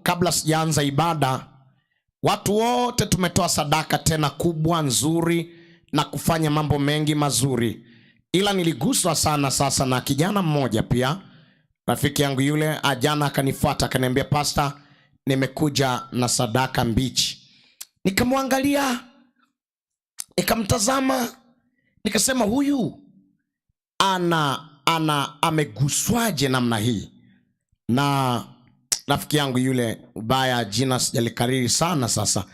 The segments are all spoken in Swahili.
Kabla sijaanza ibada, watu wote tumetoa sadaka tena kubwa nzuri na kufanya mambo mengi mazuri, ila niliguswa sana sasa na kijana mmoja pia, rafiki yangu yule, jana akanifuata akaniambia, "Pastor, nimekuja na sadaka mbichi." Nikamwangalia, nikamtazama, nikasema huyu ana ameguswaje namna hii? Na rafiki yangu yule, ubaya jina sijalikariri sana sasa.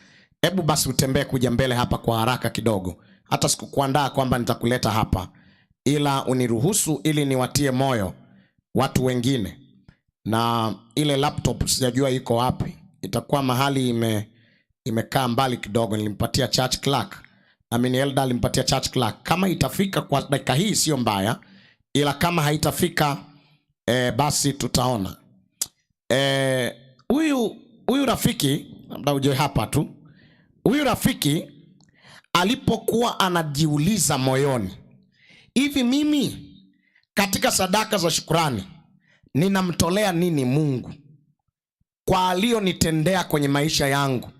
Hebu basi utembee kuja mbele hapa kwa haraka kidogo. Hata sikukuandaa kwamba nitakuleta hapa, ila uniruhusu ili niwatie moyo watu wengine. Na ile laptop sijajua iko wapi, itakuwa mahali imekaa mbali kidogo. Nilimpatia church clerk, I mean elder alimpatia church clerk. Kama itafika kwa dakika hii sio mbaya, ila kama haitafika basi tutaona. Huyu rafiki, labda uje hapa tu. Huyu rafiki alipokuwa anajiuliza moyoni, hivi mimi katika sadaka za shukrani ninamtolea nini Mungu kwa aliyonitendea kwenye maisha yangu,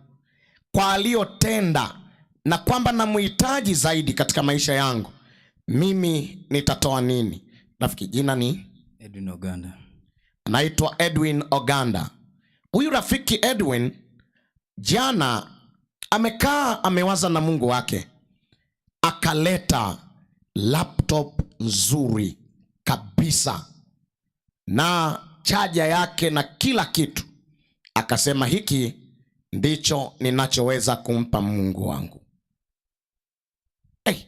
kwa aliyotenda, na kwamba namuhitaji zaidi katika maisha yangu, mimi nitatoa nini? Rafiki, jina ni? Edwin Oganda. Anaitwa Edwin Oganda. Huyu rafiki Edwin jana amekaa amewaza na Mungu wake, akaleta laptop nzuri kabisa na chaja yake na kila kitu, akasema hiki ndicho ninachoweza kumpa Mungu wangu. Hey,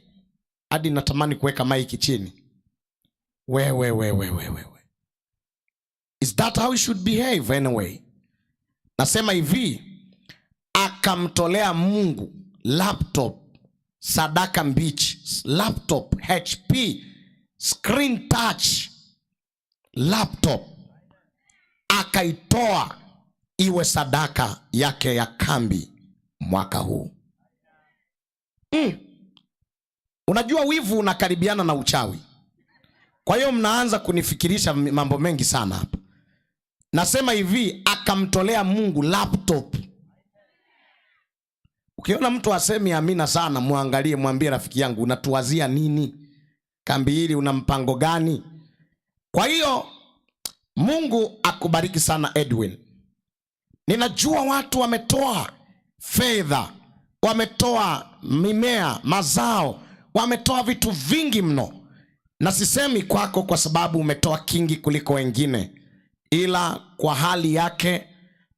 hadi natamani kuweka maiki chini. Wewe wewe wewe wewe. Is that how you should behave anyway? Nasema hivi, akamtolea Mungu laptop, sadaka mbichi, laptop HP screen touch laptop, akaitoa iwe sadaka yake ya kambi mwaka huu. Unajua wivu unakaribiana na uchawi, kwa hiyo mnaanza kunifikirisha mambo mengi sana hapa. Nasema hivi, akamtolea Mungu laptop. Ukiona mtu asemi amina sana, muangalie, mwambie rafiki yangu, unatuwazia nini? Kambi hili una mpango gani? Kwa hiyo Mungu akubariki sana Edwin. Ninajua watu wametoa fedha, wametoa mimea, mazao, wametoa vitu vingi mno, na sisemi kwako kwa sababu umetoa kingi kuliko wengine, ila kwa hali yake,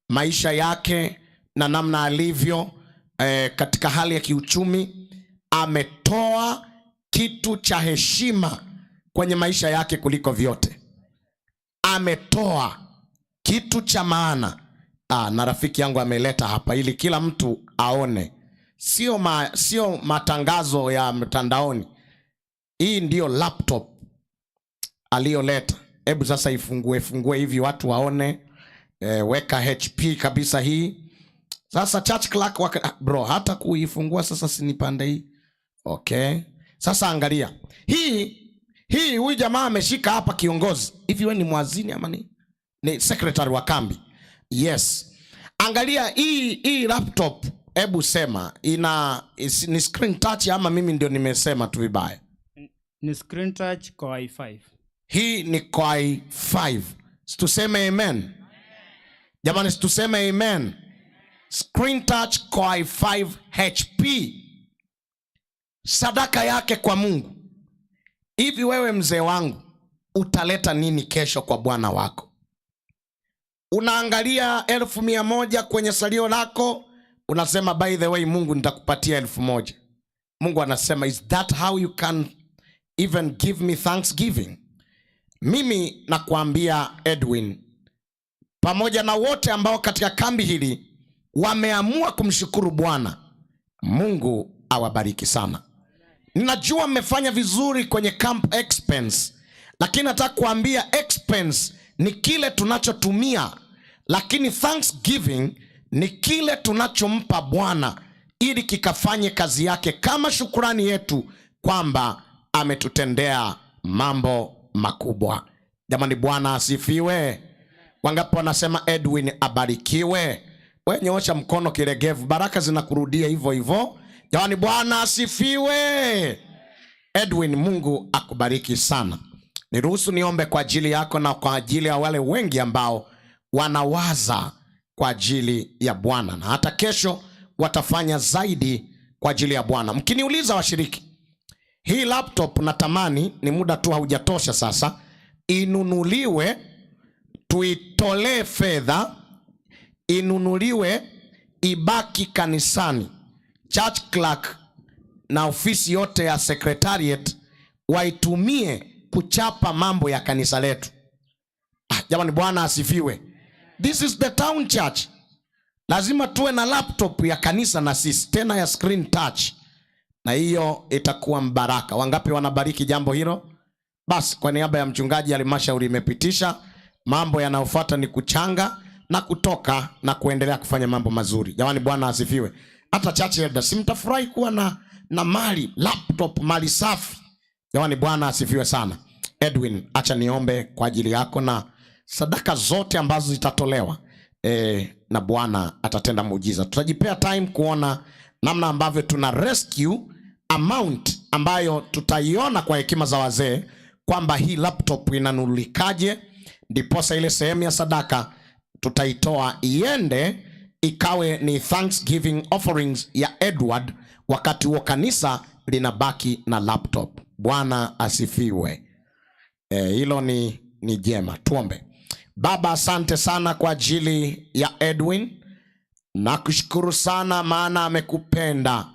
maisha yake na namna alivyo katika hali ya kiuchumi, ametoa kitu cha heshima kwenye maisha yake kuliko vyote. Ametoa kitu cha maana. Na rafiki yangu ameleta hapa ili kila mtu aone, sio matangazo ya mtandaoni. Hii ndiyo laptop aliyoleta. Hebu sasa ifungue fungue hivi watu waone. Weka HP kabisa hii. Sasa church clerk bro, hata kuifungua sasa sinipande hii. Okay. Sasa angalia hii, huyu jamaa ameshika hapa kiongozi. Hivi wewe ni mwazini ama ni secretary wa kambi? Yes. Angalia hii laptop, hebu sema ni screen touch ama mimi ndio nimesema tu vibaya? Ni screen touch Core i5. Hii ni Core i5. Tuseme amen. Jamani, tuseme amen. Screen touch Core i5 HP. Sadaka yake kwa Mungu. Hivi wewe mzee wangu utaleta nini kesho kwa Bwana wako? Unaangalia 100,000 kwenye salio lako, unasema by the way Mungu nitakupatia 1,000. Mungu anasema is that how you can even give me thanksgiving? Mimi nakuambia Edwin, pamoja na wote ambao katika kambi hili wameamua kumshukuru Bwana, Mungu awabariki sana. Ninajua mmefanya vizuri kwenye camp expense, lakini nataka kuambia expense ni kile tunachotumia, lakini thanksgiving ni kile tunachompa Bwana ili kikafanye kazi yake kama shukrani yetu kwamba ametutendea mambo makubwa. Jamani, Bwana asifiwe. Wangapi wanasema Edwin abarikiwe? We nyoosha mkono kilegevu, baraka zinakurudia hivyo hivyo. Jamani, Bwana asifiwe. Edwin, Mungu akubariki sana. Niruhusu niombe kwa ajili yako na kwa ajili ya wale wengi ambao wanawaza kwa ajili ya Bwana na hata kesho watafanya zaidi kwa ajili ya Bwana. Mkiniuliza washiriki, hii laptop natamani, ni muda tu haujatosha sasa, inunuliwe, tuitolee fedha, inunuliwe, ibaki kanisani. Church clerk na ofisi yote ya secretariat waitumie kuchapa mambo ya kanisa letu. Ah, jamani, Bwana asifiwe. This is the town church. Lazima tuwe na laptop ya kanisa na sisi tena ya screen touch, na hiyo itakuwa mbaraka. Wangapi wanabariki jambo hilo? Basi kwa niaba ya mchungaji, halmashauri imepitisha. Mambo yanayofuata ni kuchanga na kutoka na kuendelea kufanya mambo mazuri. Jamani, Bwana asifiwe. Hata church elder, si mtafurahi kuwa na mali laptop, mali safi. Jamani, Bwana asifiwe sana. Edwin, acha niombe kwa ajili yako na sadaka zote ambazo zitatolewa na Bwana atatenda muujiza. Tutajipea time kuona namna ambavyo tuna rescue amount ambayo tutaiona kwa hekima za wazee kwamba hii laptop inanunulikaje, ndiposa ile sehemu ya sadaka tutaitoa iende ikawe ni thanksgiving offerings ya Edward. Wakati huo kanisa linabaki na laptop. Bwana asifiwe. Hilo ni jema. Tuombe. Baba, asante sana kwa ajili ya Edwin. Nakushukuru sana maana amekupenda,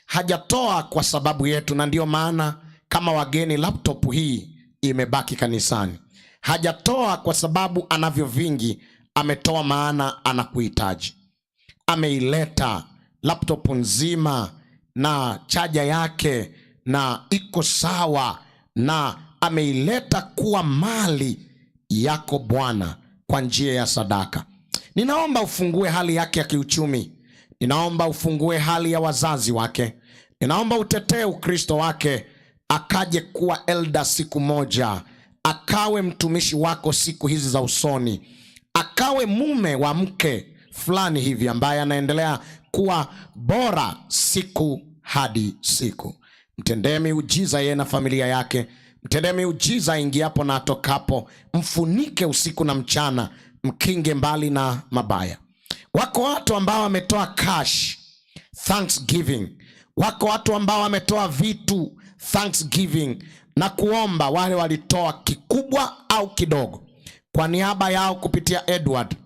hajatoa kwa sababu yetu, na ndiyo maana kama wageni laptop hii imebaki kanisani. Hajatoa kwa sababu anavyo vingi, ametoa maana anakuhitaji. Ameileta laptop nzima na chaja yake na iko sawa, na ameileta kuwa mali yako Bwana kwa njia ya sadaka. Ninaomba ufungue hali yake ya kiuchumi, ninaomba ufungue hali ya wazazi wake, ninaomba utetee Ukristo wake, akaje kuwa elder siku moja, akawe mtumishi wako siku hizi za usoni, akawe mume wa mke fulani hivi ambaye anaendelea kuwa bora siku hadi siku. Mtendee miujiza yeye na familia yake, mtendee miujiza ingiapo na atokapo, mfunike usiku na mchana, mkinge mbali na mabaya. Wako watu ambao wametoa cash thanksgiving, wako watu ambao wametoa vitu thanksgiving na kuomba, wale walitoa kikubwa au kidogo, kwa niaba yao kupitia Edward,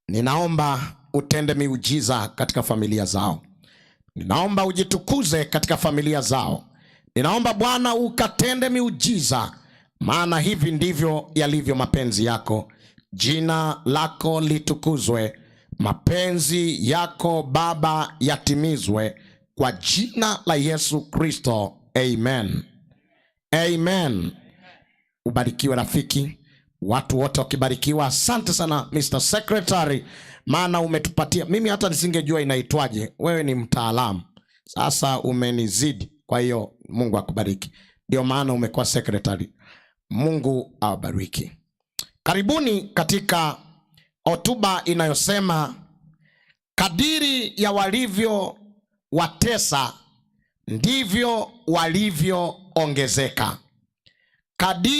ninaomba utende miujiza katika familia zao. Ninaomba ujitukuze katika familia zao. Ninaomba Bwana ukatende miujiza, maana hivi ndivyo yalivyo mapenzi yako. Jina lako litukuzwe, mapenzi yako Baba yatimizwe, kwa jina la Yesu Kristo, amen. Amen. Ubarikiwe rafiki, watu wote wakibarikiwa. Asante sana Mr. Secretary, maana umetupatia. Mimi hata nisingejua inaitwaje, wewe ni mtaalamu, sasa umenizidi. Kwa hiyo Mungu akubariki, ndio maana umekuwa secretary. Mungu awabariki. Karibuni katika hotuba inayosema kadiri ya walivyo watesa ndivyo walivyoongezeka. Kadiri